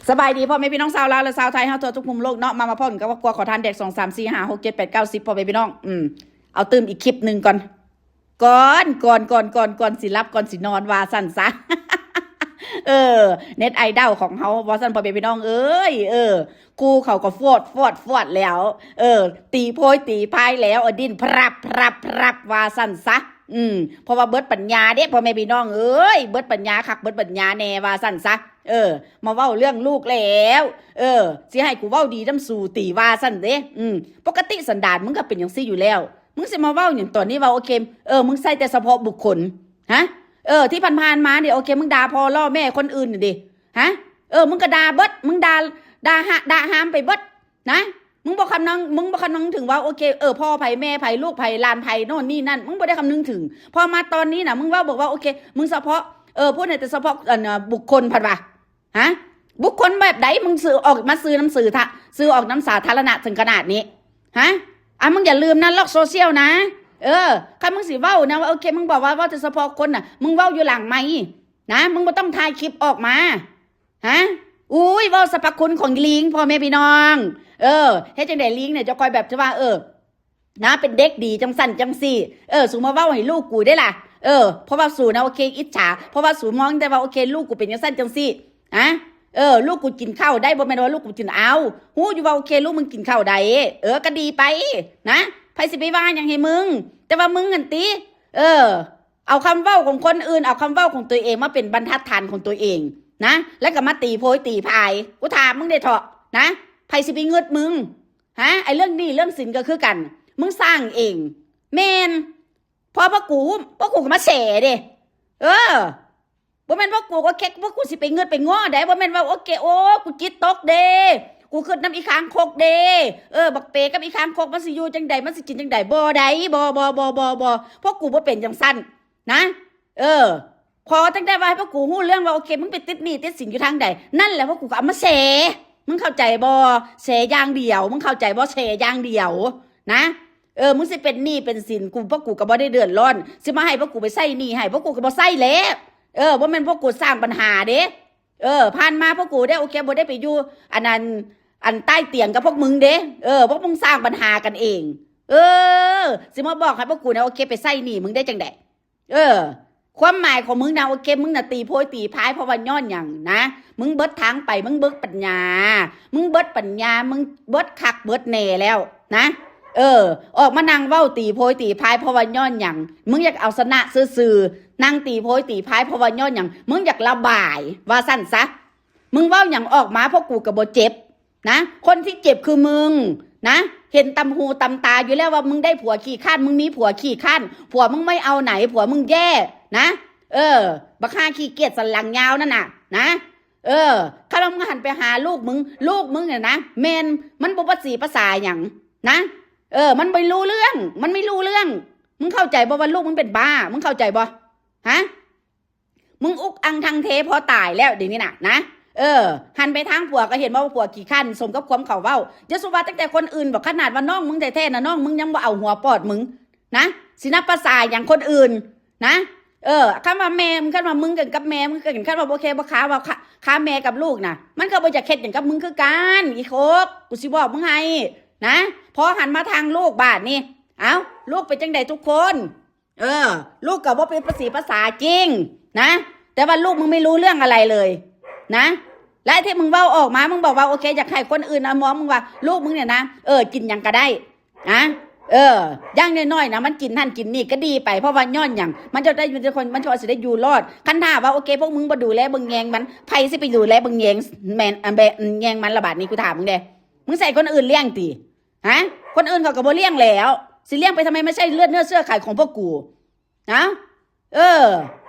ສະບາຍດີພໍ່ແມ່ພີ່ນ້ອງຊາວລາວ ແລະ ຊາວໄທເຮົາທົ່ວທຸກມຸມໂລກເນາະ. ມາ ມາພ້ອມກັນກັບຄອບຄົວ ຂໍທານແດກ ສອງ ສາມ ສີ່ ຫ້າ ຫົກ ເຈັດ ແປດ ເກົ້າ ສິບ ພໍ່ແມ່ພີ່ນ້ອງ. ອືມ ເອົາຕື່ມອີກຄລິບໜຶ່ງກ່ອນ ກ່ອນ ກ່ອນ ກ່ອນ ກ່ອນ ກ່ອນ ກ່ອນຊິຫຼັບ ກ່ອນຊິນອນ ວ່າຊັ້ນຊະ. ເອີ ເນັດໄອດອລຂອງເຮົາ ວ່າຊັ້ນ ພໍ່ແມ່ພີ່ນ້ອງເອີຍ. ເອີ ຄູເຂົາກໍຟວດ ຟວດ ຟວດແລ້ວ ເອີ ຕີໂພຍຕີພາຍແລ້ວ ເອີ ດີ້ນພຣັບ ພຣັບ ພຣັບ ວ່າຊັ້ນຊະ. ອືມ ເພາະວ່າເບິດປັນຍາເດ້ ພໍ່ແມ່ພີ່ນ້ອງເອີຍ ເບິດປັນຍາຄັກ ເບິດປັນຍາແນ່ ວ່າຊັ້ນຊະ. ເອີ ມາເວົ້າເລື່ອງລູກແລ້ວ ເອີ ຊິໃຫ້ກູເວົ້າດີນຳສູຕິ ວ່າຊັ້ນເດ້. ອືມ ປົກກະຕິສັນດານມຶງກໍເປັນຈັ່ງຊີ້ຢູ່ແລ້ວ ມຶງຊິມາເວົ້າຫຍັງຕອນນີ້ ວ່າໂອເຄ ເອີ ມຶງໃສ່ແຕ່ສະເພາະບຸກຄົນ ຮະ? ເອີ ທີ່ຜ່ານໆມານີ້ ໂອເຄ ມຶງດ່າພໍ່ລໍ້ແມ່ຄົນອື່ນນີ້ເດ້ ຮະ? ເອີ ມຶງກໍດ່າເບິດ ມຶງດ່າ ດ່າຫະ ດ່າຫາມໄປເບິດນະ. ມຶງບໍ່ຄຳນຶງ ມຶງບໍ່ຄຳນຶງເຖິງວ່າ ໂອເຄ ເອີ ພໍ່ໃຜແມ່ໃຜ ລູກໃຜຫຼານໃຜ ໂນ່ນນີ້ນັ້ນ ມຶງບໍ່ໄດ້ຄຳນຶງເຖິງ. ພໍມາຕອນນີ້ນະ ມຶງເວົ້າບອກວ່າ ໂອເຄ ມຶງສະເພາະ ເອີ ຜູ້ໃດແຕ່ສະເພາະ ອັນ ບຸກຄົນ ພັດວ່າ ຮະ? ບຸກຄົນແບບໃດ? ມຶງສື່ອອກມາ ສື່ນຳ ສື່ທະ ສື່ອອກນຳສາທາລະນະເຖິງຂະໜາດນີ້ ຮະ? ອ່າ ມຶງຢ່າລືມນະ ໂລກໂຊຊຽວນະ. ເອີ ຄັນມຶງຊິເວົ້ານະ ວ່າ ໂອເຄ ມຶງບອກວ່າເວົ້າແຕ່ສະເພາະຄົນນະ ມຶງເວົ້າຢູ່ຫຼັງໄມນະ ມຶງບໍ່ຕ້ອງຖ່າຍຄລິບອອກມາ ຮະ? ອຸ້ຍ ເວົ້າສັບພະຄຸນຂອງລີງ ພໍ່ແມ່ພີ່ນ້ອງ. ເອີ ເຮັດຈັ່ງໃດລີງນີ້ ຈະຄ່ອຍແບບທີ່ວ່າ ເອີ ນະ ເປັນເດັກດີຈັ່ງຊັ້ນຈັ່ງຊີ້. ເອີ ສູມາເວົ້າໃຫ້ລູກກູເດ້ລະ. ເອີ ເພາະວ່າສູນະ ໂອເຄ ອິດສາ ເພາະວ່າສູມອງແຕ່ວ່າ ໂອເຄ ລູກກູເປັນຈັ່ງຊັ້ນຈັ່ງຊີ້ ຮະ? ເອີ ລູກກູກິນເຂົ້າໄດ້ ບໍ່ແມ່ນວ່າລູກກູກິນ ເອົາ ຮູ້ຢູ່ວ່າ ໂອເຄ ລູກມຶງກິນເຂົ້າໄດ້. ເອີ ກໍດີໄປນະ ໃຜຊິໄປວ່າຫຍັງໃຫ້ມຶງ ແຕ່ວ່າມຶງຫັ້ນຕິ ເອີ ເອົາຄຳເວົ້າຂອງຄົນອື່ນ ເອົາຄຳເວົ້າຂອງຕົວເອງມາເປັນບັນທັດຖານຂອງຕົວເອງນະ ແລ້ວກໍມາຕີໂພຍຕີພາຍ. ກູຖາມມຶງເດ້ເທາະນະ ໃຜຊິໄປງຶດມຶງ? ຮະ? ໄອ້ເລື່ອງໜີ້ເລື່ອງສິນກໍຄືກັນ ມຶງສ້າງເອງ. ແມ່ນ ພໍພວກກູ ພວກກູກໍມາແຊເດ້. ເອີ ບໍ່ແມ່ນພວກກູກໍເຄັກ ພວກກູຊິໄປງຶດໄປງໍ້ໃດ໋ ບໍ່ແມ່ນວ່າ ໂອເຄ ໂອ້ ກູຈິດຕົກເດ້ ກູຄິດນຳອີຄາງຄົກເດ້ ເອີ ບັກເປກັບອີຄາງຄົກມັນຊິຢູ່ຈັ່ງໃດ ມັນຊິກິນຈັ່ງໃດ ບໍ່ໃດ໋ ບໍ່ ບໍ່ ບໍ່ ບໍ່ ບໍ່ ພວກກູບໍ່ເປັນຈັ່ງຊັ້ນນະ. ເອີ ຂໍຕັ້ງແຕ່ວ່າໃຫ້ພວກກູຮູ້ເລື່ອງວ່າ ໂອເຄ ມຶງໄປຕິດໜີ້ຕິດສິນຢູ່ທາງໃດ ນັ້ນແຫຼະພວກກູກໍເອົາມາແຊ ມຶງເຂົ້າໃຈບໍ່? ແຊຢ່າງດຽວ ມຶງເຂົ້າໃຈບໍ່? ແຊຢ່າງດຽວນະ. ເອີ ມຶງຊິເປັນໜີ້ເປັນສິນ ກູ ພວກກູກໍບໍ່ໄດ້ເດືອດຮ້ອນ ຊິມາໃຫ້ພວກກູໄປໃຊ້ໜີ້ໃຫ້ ພວກກູກໍບໍ່ໃຊ້ແຫຼະ. ເອີ ບໍ່ແມ່ນພວກກູສ້າງບັນຫາເດ້. ເອີ ຜ່ານມາພວກກູໄດ້ ໂອເຄ ບໍ່ໄດ້ໄປຢູ່ ອັນນັ້ນ ອັນໃຕ້ຕຽງກັບພວກມຶງເດ້. ເອີ ພວກມຶງສ້າງບັນຫາກັນເອງ. ເອີ ຊິມາບອກໃຫ້ພວກກູນະ ໂອເຄ ໄປໃຊ້ໜີ້ມຶງໄດ້ຈັ່ງໃດ? ເອີ ຄວາມໝາຍຂອງມຶງນະ ໂອເຄ ມຶງນະຕີໂພຍຕີພາຍ ເພາະວ່າຍ້ອນຫຍັງນະ? ມຶງເບິດທາງໄປ ມຶງເບິດປັນຍາ ມຶງເບິດປັນຍາ ມຶງເບິດຄັກເບິດແນ່ແລ້ວນະ. ເອີ ອອກມານັ່ງເວົ້າຕີໂພຍຕີພາຍ ເພາະວ່າຍ້ອນຫຍັງ? ມຶງຢາກເອົາຊະນະຊື່ໆ ນັ່ງຕີໂພຍຕີພາຍ ເພາະວ່າຍ້ອນຫຍັງ? ມຶງຢາກລະບາຍ ວ່າຊັ້ນຊະ. ມຶງເວົ້າຫຍັງອອກມາ ພວກກູກໍບໍ່ເຈັບນະ. ຄົນທີ່ເຈັບຄືມຶງນະ ເຫັນຕຳຫູຕຳຕາຢູ່ແລ້ວວ່າມຶງໄດ້ຜົວຂີ້ຄ້ານ ມຶງມີຜົວຂີ້ຄ້ານ ຜົວມຶງໄມ່ເອົາໄໜ ຜົວມຶງແຍ່ນະ. ເອີ ບັກຫ່າຂີ້ກຽດສັນຫຼັງຍາວນັ້ນນະນະ. ເອີ ຄັນວ່າມຶງຫັນໄປຫາລູກມຶງ ລູກມຶງນີ້ນະ ແມ່ນມັນບໍ່ປະສີປະສາຫຍັງນະ. ເອີ ມັນບໍ່ຮູ້ເລື່ອງ ມັນໄມ່ຮູ້ເລື່ອງ. ມຶງເຂົ້າໃຈບໍ່ວ່າລູກມຶງເປັນບ້າ? ມຶງເຂົ້າໃຈບໍ່? ຮະ? ມຶງອຸກອັ່ງທັງເທພໍຕາຍແລ້ວດຽວນີ້ນະ ນະ. ເອີ ຫັນໄປທາງຜົວກໍເຫັນວ່າຜົວຂີ້ຄ້ານ ສົມກັບຄວາມເຂົາເວົ້າ. ຢ່າສູ່ວ່າຕັ້ງແຕ່ຄົນອື່ນ ບໍ່ຂະໜາດວ່ານ້ອງມຶງແທ້ໆນະ ນ້ອງມຶງຍັງບໍ່ເອົາຫົວປອດມຶງນະ ຊິນັບພາສາຫຍັງຄົນອື່ນນະ. ເອີ ຄັນວ່າແມ່ ຄັນວ່າມຶງກັນກັບແມ່ ມຶງກັນ ຄັນວ່າບໍ່ແຄບໍ່ຄາ ວ່າຄາ ຄາແມ່ກັບລູກນະ ມັນກໍບໍ່ຢາກເຮັດຫຍັງກັບມຶງຄືກັນ ອີໂຄກ. ກູຊິບອກມຶງໃຫ້ນະ ພໍຫັນມາທາງລູກບາດນີ້ ເອົ້າ ລູກເປັນຈັ່ງໃດທຸກຄົນ? ເອີ ລູກກໍບໍ່ເປັນປະສີປະສາຈິງນະ ແຕ່ວ່າລູກມຶງໄມ່ຮູ້ເລື່ອງອະໄລເລີຍນະ. ແລະ ທີ່ມຶງເວົ້າອອກມາ ມຶງບອກວ່າ ໂອເຄ ຢາກໃຫ້ຄົນອື່ນມາມອງມຶງວ່າ ລູກມຶງນີ້ນະ ເອີ ກິນຫຍັງກໍໄດ້ນະ. ເອີ ຢ່າງໜ້ອຍໆນະ ມັນກິນຫັ້ນກິນນີ້ກໍດີໄປ ເພາະວ່າຍ້ອນຫຍັງ? ມັນຈະໄດ້ຢູ່ແຕ່ຄົນ ມັນຈະວ່າຊິໄດ້ຢູ່ລອດ. ຄັນຖ້າວ່າ ໂອເຄ ພວກມຶງບໍ່ດູແລເບິ່ງແຍງມັນ ໃຜຊິໄປດູແລເບິ່ງແຍງ ແມ່ນ ອັນແບບ ແຍງມັນລະບາດນີ້? ກູຖາມມຶງແດ່ ມຶງໃສ່ຄົນອື່ນລ້ຽງຕິ? ຮະ? ຄົນອື່ນເຂົາກໍບໍ່ລ້ຽງແລ້ວ ຊິລ້ຽງໄປທຳໄມ? ມັນໃຊ່ເລືອດເນື້ອເຊື້ອໄຂຂອງພວກກູນະ. ເອີ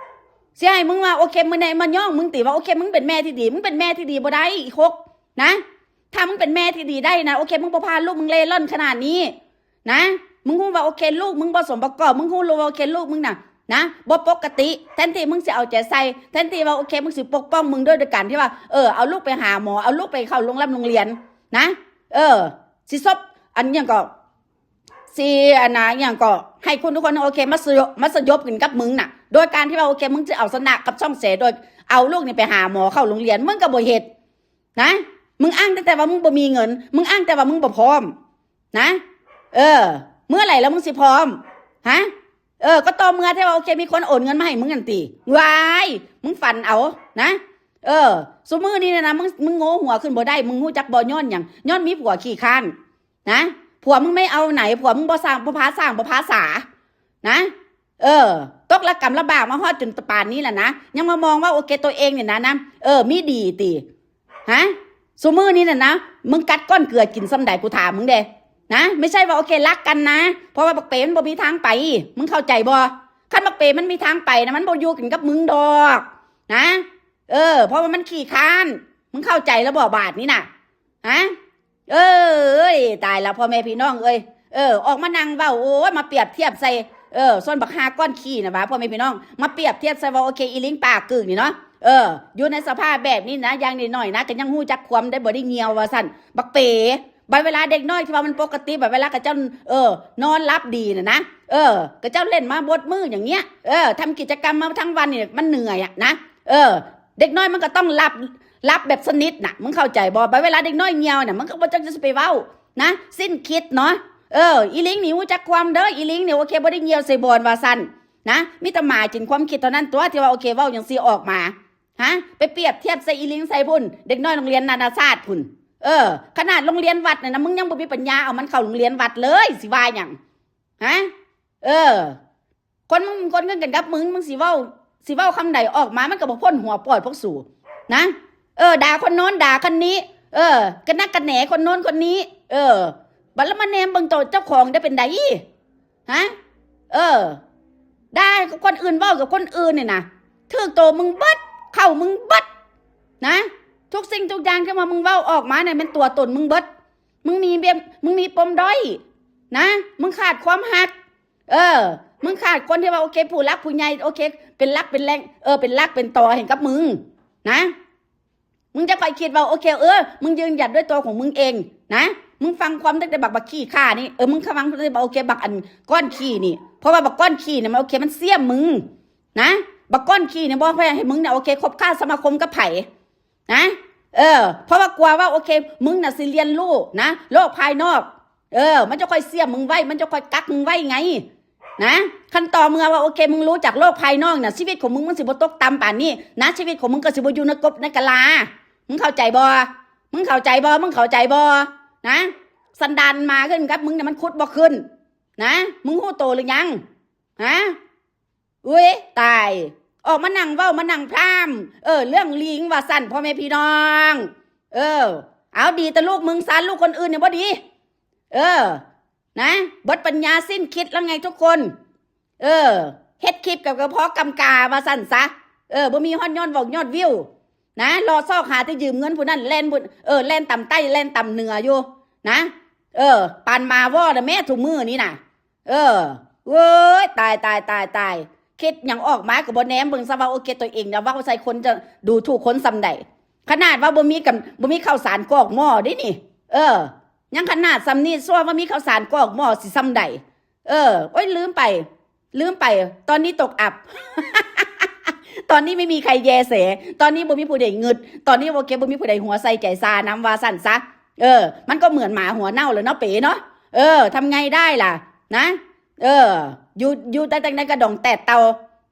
ຊິໃຫ້ມຶງວ່າ ໂອເຄ ມື້ໃດມາຍ້ອງມຶງຕິວ່າ ໂອເຄ ມຶງເປັນແມ່ທີ່ດີ? ມຶງເປັນແມ່ທີ່ດີບໍ່ໄດ້ ອີໂຄກນະ. ຖ້າມຶງເປັນແມ່ທີ່ດີໄດ້ນະ ໂອເຄ ມຶງບໍ່ພາລູກມຶງເລ່ລ່ອນຂະໜາດນີ້ນະ. ມຶງຮູ້ວ່າ ໂອເຄ ລູກມຶງບໍ່ສົມປະກອບ ມຶງຮູ້ແລ້ວວ່າ ໂອເຄ ລູກມຶງນະ ນະ ບໍ່ປົກກະຕິ. ແທນທີ່ມຶງຊິເອົາໃຈໃສ່ ແທນທີ່ວ່າ ໂອເຄ ມຶງຊິປົກປ້ອງມຶງດ້ວຍ ໂດຍການທີ່ວ່າ ເອີ ເອົາລູກໄປຫາໝໍ ເອົາລູກໄປເຂົ້າໂຮງລຳໂຮງລຽນນະ. ເອີ ຊິສົບ ອັນຫຍັງກໍ ຊິ ອັນນະ ຫຍັງກໍ ໃຫ້ຄົນທຸກຄົນ ໂອເຄ ມາສະ ມາສະຫຍົບກັນກັບມຶງນະ ໂດຍການທີ່ວ່າ ໂອເຄ ມຶງຊິເອົາຊະນະກັບຊ່ອງແຊ ໂດຍເອົາລູກນີ້ໄປຫາໝໍ ເຂົ້າໂຮງລຽນ ມຶງກໍບໍ່ເຮັດ. ນະ ມຶງອ້າງແຕ່ວ່າມຶງບໍ່ມີເງິນ ມຶງອ້າງແຕ່ວ່າມຶງບໍ່ພ້ອມນະ ເອີ ເມື່ອໃດລະມຶງຊິພ້ອມ ຮະ? ເອີ ກໍຕໍ່ເມື່ອທີ່ວ່າ ໂອເຄ ມີຄົນໂອນເງິນມາໃຫ້ມຶງຫັ້ນຕິ ວ້າຍ ມຶງຝັນເອົານະ ເອີ ຊຸມື້ນີ້ນະ ມຶງ ມຶງໂງ່ຫົວຂຶ້ນບໍ່ໄດ້ ມຶງຮູ້ຈັກບໍ່ ຍ້ອນຫຍັງ? ຍ້ອນມີຜົວຂີ້ຄ້ານ ນະ ຜົວມຶງໄມ່ເອົາໄຫນ ຜົວມຶງບໍ່ສ້າງ ບໍ່ພາສ້າງ ບໍ່ພາສານະ ເອີ ຕົກລະກຳລະບາກມາຮອດຈົນປານນີ້ແຫຼະນະ ຍັງມາມອງວ່າ ໂອເຄ ໂຕເອງນີ້ນະ ນະ ເອີ ມີດີຕິ ຮະ? ຊຸມື້ນີ້ນະ ນະ ມຶງກັດກ້ອນເກືອກິນສ່ຳໃດ ກູຖາມມຶງເດ້ນະ ໄມ່ໃຊ່ວ່າ ໂອເຄ ລັກກັນນະ ເພາະວ່າບັກເປມັນບໍ່ມີທາງໄປ ມຶງເຂົ້າໃຈບໍ່? ຄັນບັກເປມັນມີທາງໄປນະ ມັນບໍ່ຢູ່ກັນກັບມຶງດອກນະ ເອີ ເພາະວ່າມັນຂີ້ຄ້ານ ມຶງເຂົ້າໃຈແລ້ວບໍ່ບາດນີ້ນະ ຮະ? ເອີຍ ຕາຍລະພໍ່ແມ່ພີ່ນ້ອງເອີຍ ເອີ ອອກມານັ່ງເວົ້າ ໂອ້ຍ ມາປຽບທຽບໃສ່ ເອີ ສ່ວນບັກຫ່າກ້ອນຂີ້ນະຫວາ ພໍ່ແມ່ພີ່ນ້ອງ ມາປຽບທຽບໃສ່ວ່າ ໂອເຄ ອີລິງປາກກຶກນີ້ເນາະ ເອີ ຢູ່ໃນສະພາບແບບນີ້ນະ ຢ່າງໜ້ອຍໆນະ ກໍຍັງຮູ້ຈັກຄວາມໄດ້ ບໍ່ໄດ້ຍ່ຽວວ່າຊັ້ນ ບັກເປ ບັດເວລາເດັກນ້ອຍທີ່ວ່າມັນປົກກະຕິ ບັດເວລາເຂົາເຈົ້າ ເອີ ນອນຫຼັບດີນະນະ ເອີ ເຂົາເຈົ້າຫຼິ້ນມາເບິດມື້ຢ່າງເນີ້ຍ ເອີ ທຳກິດຈະກຳມາທັງວັນນີ້ ມັນເໜື່ອຍອະນະ ເອີ ເດັກນ້ອຍມັນກໍຕ້ອງຫຼັບ ຫຼັບແບບສະໜິດນະ ມຶງເຂົ້າໃຈບໍ່? ບັດເວລາເດັກນ້ອຍຍ່ຽວນະ ມັນກໍບໍ່ຈັກຈະຊິໄປເວົ້ານະ ສິ້ນຄິດເນາະ ເອີ ອີລິງນີ້ຮູ້ຈັກຄວາມເດີ ອີລິງນີ້ ໂອເຄ ບໍ່ໄດ້ຍ່ຽວໃສ່ບ່ອນວ່າຊັ້ນນະ ມີແຕ່ໝາກິນຄວາມຄິດເທົ່ານັ້ນຕົວະ ທີ່ວ່າ ໂອເຄ ເວົ້າຈັ່ງຊີ້ອອກມາ ຮະ ໄປປຽບທຽບໃສ່ອີລິງໃສ່ພຸ້ນ ເດັກນ້ອຍໂຮງຮຽນນານາຊາດພຸ້ນ ເອີ ຂະໜາດໂຮງຮຽນວັດນີ້ນະ ມຶງຍັງບໍ່ມີປັນຍາເອົາມັນເຂົ້າໂຮງຮຽນວັດເລີຍ ຊິວ່າຫຍັງ ຮະ ເອີ ຄົນ ຄົນຄືກັນກັບມຶງ ມຶງຊິເວົ້າ ຊິເວົ້າຄຳໃດອອກມາ ມັນກໍບໍ່ພົ້ນຫົວປອດພວກສູນະ ເອີ ດ່າຄົນໂນ້ນດ່າຄົນນີ້ ເອີ ກະນັກກະແໜຄົນໂນ້ນຄົນນີ້ ເອີ ບັດລະມາແນມເບິ່ງໂຕເຈົ້າຂອງໄດ້ເປັນໃດ ຮະ ເອີ ດ່າຄົນອື່ນ ເວົ້າກັບຄົນອື່ນນີ້ນະ ຖືກໂຕມຶງເບິດ ເຂົ້າມຶງເບິດນະ ທຸກສິ່ງທຸກຢ່າງທີ່ວ່າມຶງເວົ້າອອກມານີ້ ແມ່ນຕົວຕົນມຶງເບິດ ມຶງມີແບບ ມຶງມີປົມດ້ອຍນະ ມຶງຂາດຄວາມຮັກ ເອີ ມຶງຂາດຄົນທີ່ວ່າ ໂອເຄ ຜູ້ຫຼັກຜູ້ໃຫຍ່ ໂອເຄ ເປັນຫຼັກເປັນແຫຼ່ງ ເອີ ເປັນຫຼັກເປັນຕໍໃຫ້ກັບມຶງນະ ມຶງຈະຄ່ອຍຄິດວ່າ ໂອເຄ ເອີ ມຶງຢືນຢັນດ້ວຍຕົວຂອງມຶງເອງນະ ມຶງຟັງຄວາມຕັ້ງແຕ່ບັກ ບັກຂີ້ຂ້ານີ້ ເອີ ມຶງຟັງຕັ້ງແຕ່ບັກ ໂອເຄ ບັກອັນກ້ອນຂີ້ນີ້ ເພາະວ່າບັກກ້ອນຂີ້ນີ້ມັນ ໂອເຄ ມັນສ້ຽມມຶງນະ ບັກກ້ອນຂີ້ນີ້ບໍ່ໃຫ້ ໃຫ້ມຶງນະ ໂອເຄ ຄົບຄ້າສະມາຄົມກັບໃຜ ນະ ເອີ ເພາະວ່າກົວວ່າ ໂອເຄ ມຶງນະຊິຮຽນຮູ້ນະ ໂລກພາຍນອກ ເອີ ມັນຈະຄ່ອຍສ້ຽມມຶງໄວ້ ມັນຈະຄ່ອຍກັກມຶງໄວ້ໄງ ນະ ຄັນຕໍ່ເມື່ອວ່າ ໂອເຄ ມຶງຮູ້ຈັກໂລກພາຍນອກນະ ຊີວິດຂອງມຶງມັນຊິບໍ່ຕົກຕ່ຳປານນີ້ນະ ຊີວິດຂອງມຶງກໍຊິບໍ່ຢູ່ໃນກົບໃນກະລາ ມຶງເຂົ້າໃຈບໍ່? ມຶງເຂົ້າໃຈບໍ່? ມຶງເຂົ້າໃຈບໍ່? ນະ ສັນດານໝາຂຶ້ນກັບມຶງນະ ມັນຂຸດບໍ່ຂຶ້ນນະ ມຶງຮູ້ໂຕຫຼືຍັງ? ຮະ? ອຸ້ຍ ຕາຍ ອອກມານັ່ງເວົ້າ ມານັ່ງພຣຳ ເອີ ເລື່ອງລີງວ່າຊັ້ນ ພໍ່ແມ່ພີ່ນ້ອງ ເອີ ເອົາ ດີແຕ່ລູກມຶງຊະ ລູກຄົນອື່ນນີ້ບໍ່ດີ ເອີ ນະ ເບິດປັນຍາສິ້ນຄິດແລ້ວໄງທຸກຄົນ ເອີ ເຮັດຄລິບກັບກະເພາະກຳກາວ່າຊັ້ນຊະ ເອີ ບໍ່ມີຮອດຍອດວອກຍອດວິວນະ ເລາະຊອກຫາແຕ່ຢືມເງິນຜູ້ນັ້ນ ແລ່ນຜູ້ ເອີ ແລ່ນຕຳໃຕ້ ແລ່ນຕຳເໜືອຢູ່ນະ ເອີ ປານໝາວໍ້ນະແມ້ ທຸກມື້ນີ້ນະ ເອີ ເວີຍ ຕາຍ ຕາຍ ຕາຍ ຕາຍ ຄິດຫຍັງອອກມາກໍບໍ່ແນມເບິ່ງຊະວ່າ ໂອເຄ ຕົວເອງນະເວົ້າໃສ່ຄົນຈະດູຖູກຄົນສ່ຳໃດ ຂະໜາດວ່າບໍ່ມີກຳ ບໍ່ມີເຂົ້າສານກອກໝໍ້ເດ້ນີ້ ເອີ ຍັງຂະໜາດສ່ຳນີ້ ຊົ່ວວ່າມີເຂົ້າສານກອກໝໍ້ຊິສ່ຳໃດ ເອີ ໂອ້ຍ ລືມໄປ ລືມໄປ ຕອນນີ້ຕົກອັບ ຕອນນີ້ໄມ່ມີໃຄແຍແສ ຕອນນີ້ບໍ່ມີຜູ້ໃດງຶດ ຕອນນີ້ ໂອເຄ ບໍ່ມີຜູ້ໃດຫົວໃສ່ໃຈຊານຳ ວ່າຊັ້ນຊະ ເອີ ມັນກໍເໝືອນໝາຫົວເນົ່າແຫຼະເນາະ ເປເນາະ ເອີ ທຳໄງໄດ້ລະ ນະ ເອີ ຢູ່ ຢູ່ແຕ່ຈັ່ງໃດກະດອງແຕດເຕົ່າ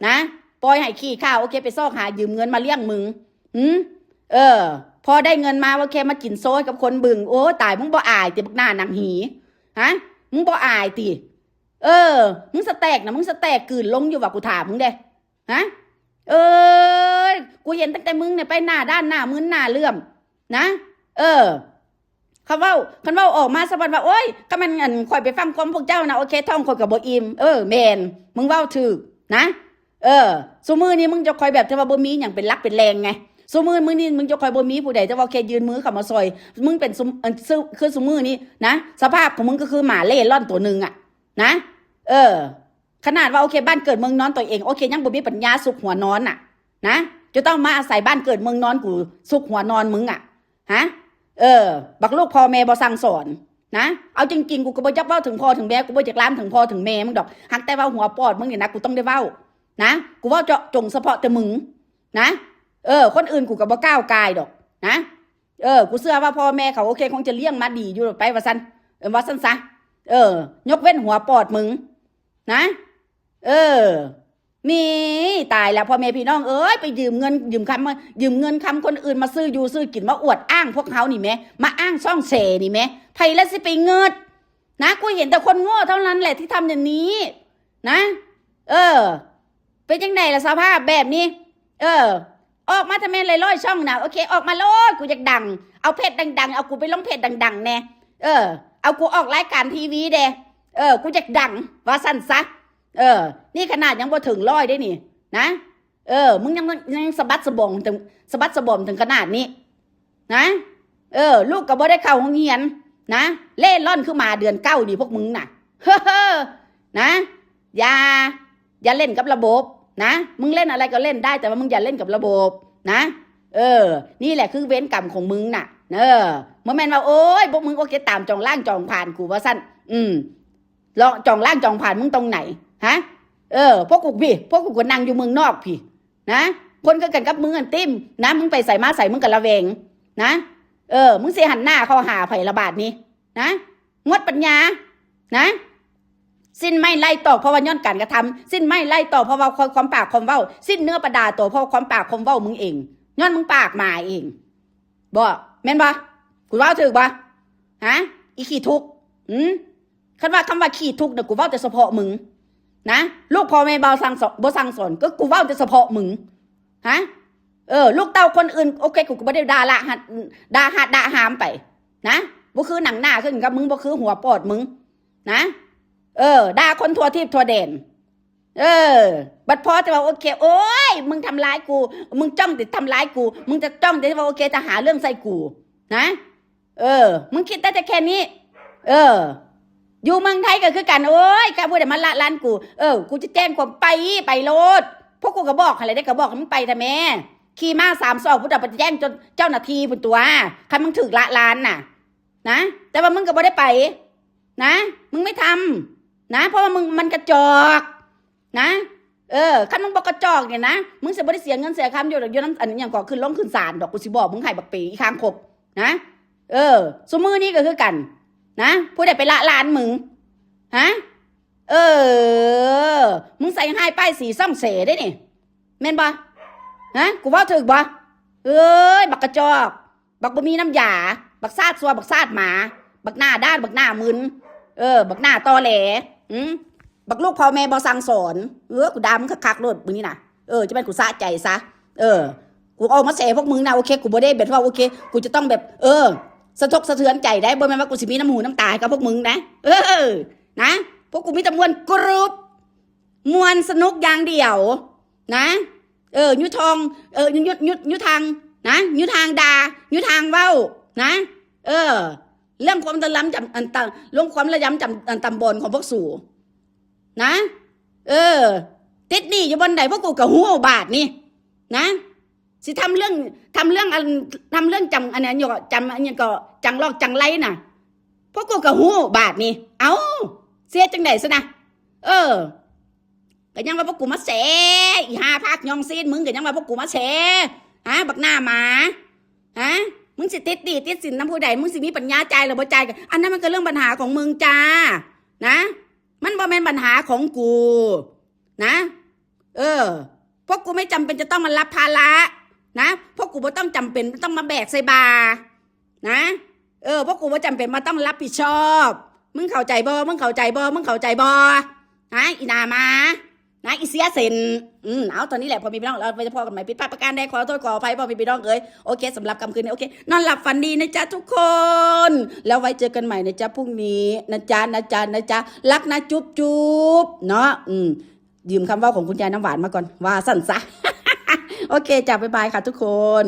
ນະ ປ່ອຍໃຫ້ຂີ້ຂ້າ ໂອເຄ ໄປຊອກຫາຢືມເງິນມາລ້ຽງມຶງ ຫື ເອີ ພໍໄດ້ເງິນມາ ໂອເຄ ມາກິນໂຊໃຫ້ກັບຄົນເບິ່ງ ໂອ້ ຕາຍ ມຶງບໍ່ອາຍຕິ ບັກໜ້າໜັງຫີ ຮະ ມຶງບໍ່ອາຍຕິ ເອີ ມຶງສະແຕກນະ ມຶງສະແຕກກືນລົງຢູ່ຫວາ ກູຖາມມຶງເດ້ ຮະ ເອີຍ ກູເຫັນຕັ້ງແຕ່ມຶງນີ້ໄປໜ້າດ້ານ ໜ້າມຶນ ໜ້າເຫຼື້ອມນະ ເອີ ຄັນເວົ້າ ຄັນເວົ້າອອກມາສະບັດວ່າ ໂອ້ຍ ຄັນແມ່ນ ອັນ ຂ້ອຍໄປຟັງຄວາມພວກເຈົ້ານະ ໂອເຄ ທ້ອງຂ້ອຍກໍບໍ່ອີ່ມ ເອີ ແມ່ນ ມຶງເວົ້າຖືກນະ ເອີ ຊຸມື້ນີ້ມຶງຈະຄ່ອຍແບບທີ່ວ່າບໍ່ມີຫຍັງເປັນຫຼັກເປັນແຫຼ່ງໄງ ຊຸມື້ ມື້ນີ້ມຶງຈະຄ່ອຍບໍ່ມີຜູ້ໃດທີ່ວ່າ ໂອເຄ ຍື່ນມືເຂົ້າມາຊ່ອຍ ມຶງເປັນຊຸ ອັນ ຄື ຄືຊຸມື້ນີ້ນະ ສະພາບຂອງມຶງກໍຄືໝາເລ່ລ່ອນໂຕໜຶ່ງອະນະ ເອີ ຂະໜາດວ່າ ໂອເຄ ບ້ານເກີດເມືອງນອນຕົວເອງ ໂອເຄ ຍັງບໍ່ມີປັນຍາຊຸກຫົວນອນນະ ນະ ຈະຕ້ອງມາອາໄສບ້ານເກີດເມືອງນອນກູ ຊຸກຫົວນອນມຶງອະ ຮະ ເອີ ບັກລູກພໍ່ແມ່ບໍ່ສັ່ງສອນນະ ເອົາຈິງໆ ກູກໍບໍ່ຢາກເວົ້າເຖິງພໍ່ເຖິງແມ່ ກູບໍ່ຢາກລາມເຖິງພໍ່ເຖິງແມ່ມຶງດອກ ຫາກແຕ່ວ່າຫົວປອດມຶງນີ້ນະ ກູຕ້ອງໄດ້ເວົ້ານະ ກູເວົ້າເຈາະຈົງສະເພາະແຕ່ມຶງນະ ເອີ ຄົນອື່ນກູກໍບໍ່ກ້າວກ່າຍດອກນະ ເອີ ກູເຊື່ອວ່າພໍ່ແມ່ເຂົາໂອເຄ ຄົງຈະລ້ຽງມາດີຢູ່ໄປວ່າຊັ້ນ ເອີ ວ່າຊັ້ນຊະ ເອີ ຍົກເວັ້ນຫົວປອດມຶງນະ ເອີ ນີ້ ຕາຍລະ ພໍ່ແມ່ພີ່ນ້ອງເອີຍ ໄປຢືມເງິນຢືມຄຳ ຢືມເງິນຄຳຄົນອື່ນມາຊື້ຢູ່ຊື້ກິນ ມາອວດອ້າງພວກເຮົານີ້ແມ ມາອ້າງຊ່ອງແຊນີ້ແມ ໃຜລະຊິໄປເງິດນະ ກູເຫັນແຕ່ຄົນໂງ່ເທົ່ານັ້ນແຫຼະທີ່ທຳຢ່າງນີ້ນະ ເອີ ເປັນຈັ່ງໃດລະສະພາບແບບນີ້ ເອີ ອອກມາທຳແມ່ນຫຼາຍຮ້ອຍຊ່ອງນະ ໂອເຄ ອອກມາໂລດ ກູຢາກດັງ ເອົາເພຈດັງໆ ເອົາກູໄປລົງເພຈດັງໆແດ່ ເອີ ເອົາກູອອກລາຍການທີວີແດ່ ເອີ ກູຢາກດັງ ວ່າຊັ້ນຊະ ເອີ ນີ້ຂະໜາດຍັງບໍ່ເຖິງຮ້ອຍເດ້ນີ້ນະ ເອີ ມຶງຍັງ ຍັງສະບັດສະບອມເຖິງ ສະບັດສະບອມເຖິງຂະໜາດນີ້ນະ ເອີ ລູກກໍບໍ່ໄດ້ເຂົ້າໂຮງຮຽນນະ ເລ່ລ່ອນຄືໝາເດືອນເກົ້ານີ້ພວກມຶງນະ ເຮີ ນະ ຢ່າ ຢ່າຫຼິ້ນກັບລະບົບນະ ມຶງຫຼິ້ນອະໄລກໍຫຼິ້ນໄດ້ ແຕ່ວ່າມຶງຢ່າຫຼິ້ນກັບລະບົບນະ ເອີ ນີ້ແຫຼະຄືເວນກຳຂອງມຶງນະ ເອີ ບໍ່ແມ່ນວ່າ ໂອ້ຍ ພວກມຶງໂອເຄ ຕາມຈອງລ້າງຈອງຜານກູວ່າຊັ້ນ ອືມ ລອງຈອງລ້າງຈອງຜານມຶງຕົງໄຫນ ຮະ ເອີ ພວກກູພີ້ ພວກກູກໍນັ່ງຢູ່ເມືອງນອກພີ້ນະ ຄົນຄືກັນກັບມຶງອັນຕິມນະ ມຶງໄປໃສມາໃສມຶງກໍລະແວງນະ ເອີ ມຶງຊິຫັນໜ້າເຂົ້າຫາໃຜລະບາດນີ້ນະ ໝົດປັນຍານະ ສິ້ນໄມ້ໄລ່ຕອກເພາະວ່າຍ້ອນການກະທຳ ສິ້ນໄມ້ໄລ່ຕອກເພາະວ່າຄວາມປາກຄວາມເວົ້າ ສິ້ນເນື້ອປະດາຕົວເພາະຄວາມປາກຄວາມເວົ້າມຶງເອງ ຍ້ອນມຶງປາກໝາເອງ ບໍ່ ແມ່ນບໍ່? ກູເວົ້າຖືກບໍ່? ຮະ ອີຂີ້ທຸກ ອືມ ຄັນວ່າ ຄຳວ່າຂີ້ທຸກນະ ກູເວົ້າແຕ່ສະເພາະມຶງນະ ລູກພໍ່ແມ່ບໍ່ສັ່ງສອນ ບໍ່ສັ່ງສອນ ກໍກູເວົ້າແຕ່ສະເພາະມຶງ ຮະ ເອີ ລູກເຕົ້າຄົນອື່ນ ໂອເຄ ກູກໍບໍ່ໄດ້ດ່າລະ ດ່າຮະ ດ່າຫາມໄປນະ ບໍ່ຄືໜັງໜ້າຂຶ້ນກັບມຶງ ບໍ່ຄືຫົວປອດມຶງນະ ເອີ ດ່າຄົນທົ່ວທີບທົ່ວແດນ ເອີ ບັດພໍແຕ່ວ່າ ໂອເຄ ໂອ້ຍ ມຶງທຳລາຍກູ ມຶງຈ້ອງແຕ່ທຳລາຍກູ ມຶງຈະຈ້ອງແຕ່ວ່າ ໂອເຄ ຈະຫາເລື່ອງໃສ່ກູນະ ເອີ ມຶງຄິດໄດ້ແຕ່ແຄ່ນີ້ ເອີ ຢູ່ເມືອງໄທກໍຄືກັນ ໂອ້ຍ ຖ້າຜູ້ໃດມາລະລານກູ ເອີ ກູຈະແຈ້ງຄວາມ ໄປ ໄປໂລດ ພວກກູກໍບອກຫັ້ນແຫຼະເດ້ ກໍບອກໃຫ້ມຶງໄປແທ້ແມ້ ຂີ່ມ້າສາມສອກພຸ້ນ ໄປແຈ້ງເຈົ້າໜ້າທີ່ພຸ້ນຕົວະ ຄັນມຶງຖືກລະລານນະ ນະ ແຕ່ວ່າມຶງກໍບໍ່ໄດ້ໄປນະ ມຶງໄມ່ທຳນະ ເພາະວ່າມຶງ ມັນກະຈອກນະ ເອີ ຄັນມຶງບໍ່ກະຈອກນີ້ນະ ມຶງຊິບໍ່ໄດ້ເສຍເງິນເສຍຄຳຢູ່ ຢູ່ນຳ ອັນຫຍັງເກາະ ຂຶ້ນໂລງຂຶ້ນສານດອກ ກູຊິບອກມຶງໃຫ້ ບັກເປອີຄາງຄົບນະ ເອີ ຊຸມື້ນີ້ກໍຄືກັນນະ ຜູ້ໃດໄປລະລານມຶງ ຮະ ເອີ ມຶງໃສ່ຮ້າຍປ້າຍສີຊ່ອງແຊເດ້ນີ້ ແມ່ນບໍ່? ຮະ ກູເວົ້າຖືກບໍ່? ເອີຍ ບັກກະຈອກ ບັກບໍ່ມີນ້ຳຢາ ບັກຊາດຊົ່ວ ບັກຊາດໝາ ບັກໜ້າດ້ານ ບັກໜ້າມຶນ ເອີ ບັກໜ້າຕໍແຫຼ ອື ບັກລູກພໍ່ແມ່ບໍ່ສັ່ງສອນ ເອີ ກູດ່າມຶງຄັກໆໂລດມື້ນີ້ນະ ເອີ ຈະແມ່ນກູສະໃຈຊະ ເອີ ກູອອກມາແຊພວກມຶງນະ ໂອເຄ ກູບໍ່ໄດ້ແບບວ່າ ໂອເຄ ກູຈະຕ້ອງແບບ ເອີ ສະທົກສະເທືອນໃຈໄດ໋ ບໍ່ແມ່ນວ່າກູຊິມີນ້ຳຫູນ້ຳຕາໃຫ້ກັບພວກມຶງນະ ເອີ ນະ ພວກກູມີແຕ່ມ່ວນກຣູບ ມ່ວນສະໜຸກຢ່າງດຽວນະ ເອີ ຢູ່ທອງ ເອີ ຢູ່ ຢູ່ ຢູ່ ຢູ່ທາງນະ ຢູ່ທາງດ່າ ຢູ່ທາງເວົ້ານະ ເອີ ເລື່ອງຄວາມລະຍຳຈຳ ອັນຕະ ເລື່ອງຄວາມລະຍຳຈຳ ອັນຕຳບອນຂອງພວກສູນະ ເອີ ຕິດໜີ້ຢູ່ບ່ອນໃດ ພວກກູກໍຮູ້ບາດນີ້ນະ ຊິທຳເລື່ອງ ທຳເລື່ອງອັນ ທຳເລື່ອງຈຳ ອັນນັ້ນຢູ່ ຈຳ ອັນຫຍັງກໍ ຈັງລອກຈັງໄລນະ ພວກກູກໍຮູ້ບາດນີ້ ເອົ້າ ຊິເຮັດຈັ່ງໃດຊັ້ນນະ ເອີ ກໍຍັງວ່າພວກກູມາແຊ ອີຫ່າພາກຍ່ອງຊີ້ນ ມຶງກໍຍັງວ່າພວກກູມາແຊ ຮະ ບັກໜ້າໝາ ຮະ ມຶງຊິຕິດໜີ້ຕິດສິນນຳຜູ້ໃດ ມຶງຊິມີປັນຍາຈ່າຍຫຼືບໍ່ຈ່າຍ ອັນນັ້ນມັນກໍເລື່ອງບັນຫາຂອງມຶງຈ້າ ນະ ມັນບໍ່ແມ່ນບັນຫາຂອງກູ ນະ ເອີ ພວກກູໄມ່ຈຳເປັນຈະຕ້ອງມາຮັບພາລະນະ ພວກກູບໍ່ຕ້ອງຈຳເປັນຕ້ອງມາແບກໃສ່ບ່ານະ ເອີ ພວກກູບໍ່ຈຳເປັນມາຕ້ອງຮັບຜິດຊອບ ມຶງເຂົ້າໃຈບໍ່? ມຶງເຂົ້າໃຈບໍ່? ມຶງເຂົ້າໃຈບໍ່? ນະ ອີໜ້າໝາ ນະ ອີເສຍເສັ້ນ ອືມ ເອົາ ເທົ່ານີ້ແຫຼະ ພໍ່ແມ່ພີ່ນ້ອງ ແລ້ວໄວ້ຈະພໍ້ກັນໃໝ່ ຜິດພາດປະການໃດຂໍໂທດຂໍອະໄພພໍ່ແມ່ພີ່ນ້ອງເອີຍ ໂອເຄ ສຳລັບຄ່ຳຄືນນີ້ ໂອເຄ ນອນຫຼັບຝັນດີນະຈ໊ະທຸກຄົນ ແລ້ວໄວ້ເຈີກັນໃໝ່ນະຈ໊ະ ພລຸ້ງນີ້ນະຈ໊ະ ນະຈ໊ະ ນະຈ໊ະ ລັກນະ ຈຸບໆ ເນາະ ອືມ ຢືມຄຳເວົ້າຂອງຄຸນຍາຍນ້ຳຫວານມາກ່ອນ ວ່າຊັ້ນຊະ ໂອເຄຈ້າ ບາຍບາຍຄ່ະທຸກຄົນ.